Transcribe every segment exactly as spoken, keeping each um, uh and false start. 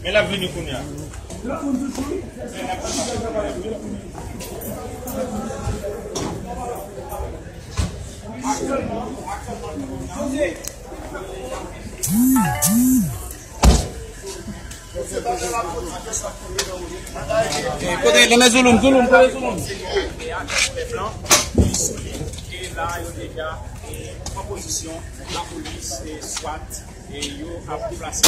Men l ap vini kounye a. Kote, kote Zouloum, Zouloum, kote Zouloum? Teyat Pèp lan, li solid, e la, yo deja, e, pran pozisyon, lapolis, e, swat, e, yo ap deplase.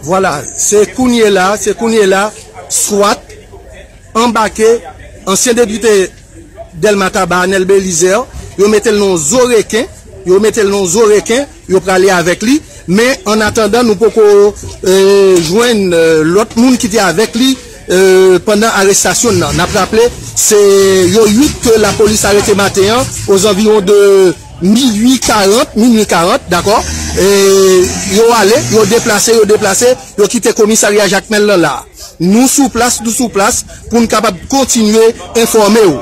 Vwala, se kounye la, se kounye la, swat anbake ansyen depite Dèlma Taba, Anèl Belizaire, yo mete l nan zo reken, yo mete l nan zo reken, yo prale avèk li. Men, an atandan, nou poko, e, jwenn, e, lòt moun ki te avèk li, e, pandan arestasyon nan. N ap raple, se yo uit ke lapolis arete maten an, ozanviwon de minui karant, minui karant, dakò? E, yo ale, yo deplase, yo deplase, yo kite komisarya Jakmèl lan la. Nou sou plas, nou sou plas pou n kapab kontinye enfòme w.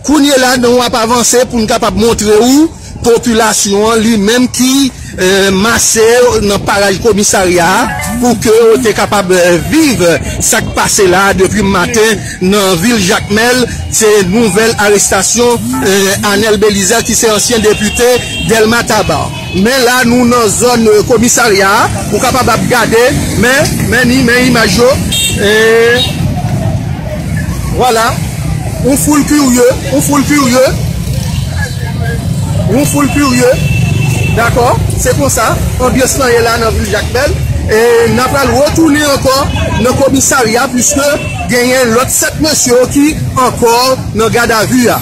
Kounye la, nou ap avanse pou n kapab montre w popilasyon an li menm ki, e, mase nan paraj komisarya a pou ke yo te kapab, e, viv sa k pase la depi maten nan vil Jakmèl. Se nouvèl arestasyon, e, Anèl Belizaire ki se ansyen depite Dèlma Taba. Men la, nou nan zòn, e, komisarya a. Ou kapab ap gade, men, men ni, men imaj yo. E, vwala. Yon foul kirye, yon foul kirye. Yon foul kirye. Dakò? Se konsa anbyans lan ye la nan vil Jakmèl. E n ap pral retounen ankò nan komisarya, piske genyen lòt sèt mesye yo ki ankò nan gadavi a.